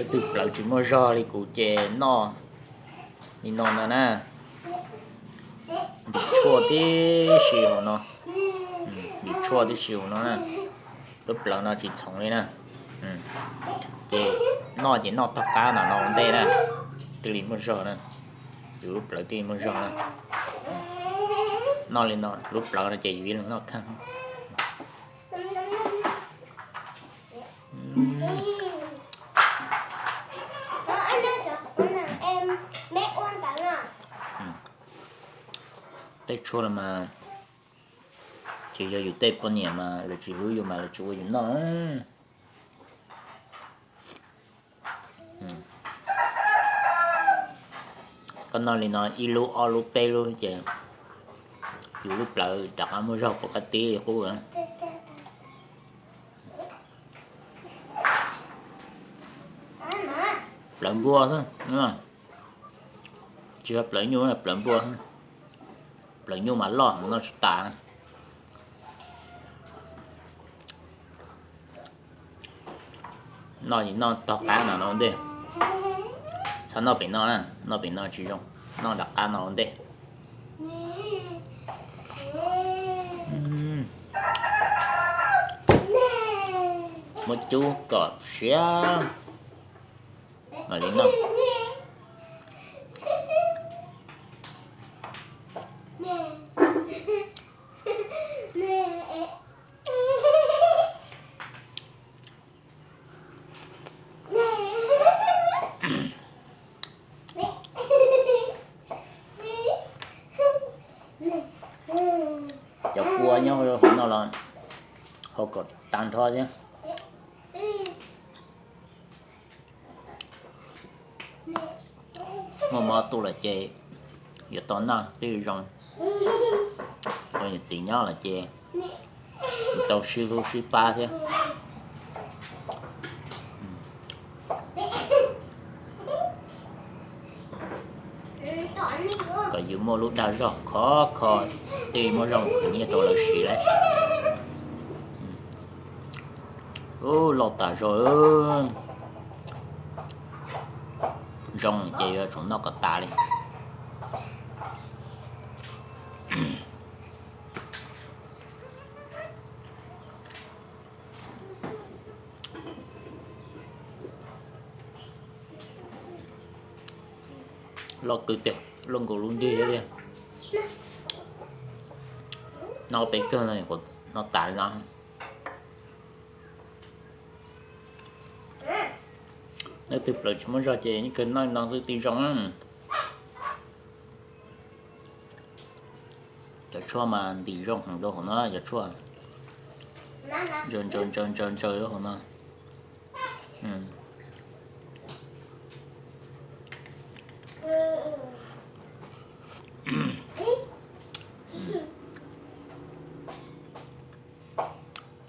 Leej twg plawv tsis muaj zog li kuv ces noj li no ntag na. Ntim tshuaj tib si hauv no, ntim tshuaj tib si hauv no na. Lub plawv no tsis txhoov li na. Ces noj ces noj tog qab no no ua ntej na, thiaj li muaj zog na. Yus lub plawv thiaj li muaj zog na. Noj li no, lub plawv no ces yus ib leeg noj kheej. Tej tshuaj no mas tsis yog yus tej poj niam mas lawv tsis hlub yus mas lawv tsis ua yus noj. Koj noj li no ib lub ob lub peb lub ces yus lub plawv rov qab muaj zog puas kab tib li qub. Plawv npua xwb, tsis yog plawv nyuj, plawv npua. Plawv nyuj mas loj heev noj tsis tas. Noj es noj tog qab no no ua ntej. Txhob noj pem no na, noj pem no tsis zoo, noj nram qab no ua ntej. Muab cub kom siav mam li noj. Cov kua nyob hauv no los hau kom tag nrho thiab. Muaj mob tu lawm ces yuav tau noj twb zoo. Ua niam txiv nyob lawm ces tau sib hlub sib pab thiab. Kom yus muaj lub dag zog khov kho, thiaj muaj zog khwv nyiaj rau lawv siv lawm. Ub, loj tas zog. Zoo ces yuav tsum noj kom tas li. Loj kawg tiag, loj nkaus lub nrig thiab tiag. Noj peb kawg no, noj tas li no. Leej twg plawv tsis muaj zog ces yeej kawg noj no xwb thiaj zoo. Cov tshuaj mas ntim zoo heev rau hauv no, cov tshuaj ntsaws ntsaws ntsaws ntsaws ntsaws rau hauv no.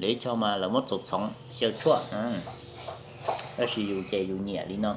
Lawv ib co mas lawv muab txoov txhoov xyaw tshuaj, tab sis yus ces yus nyiam li no.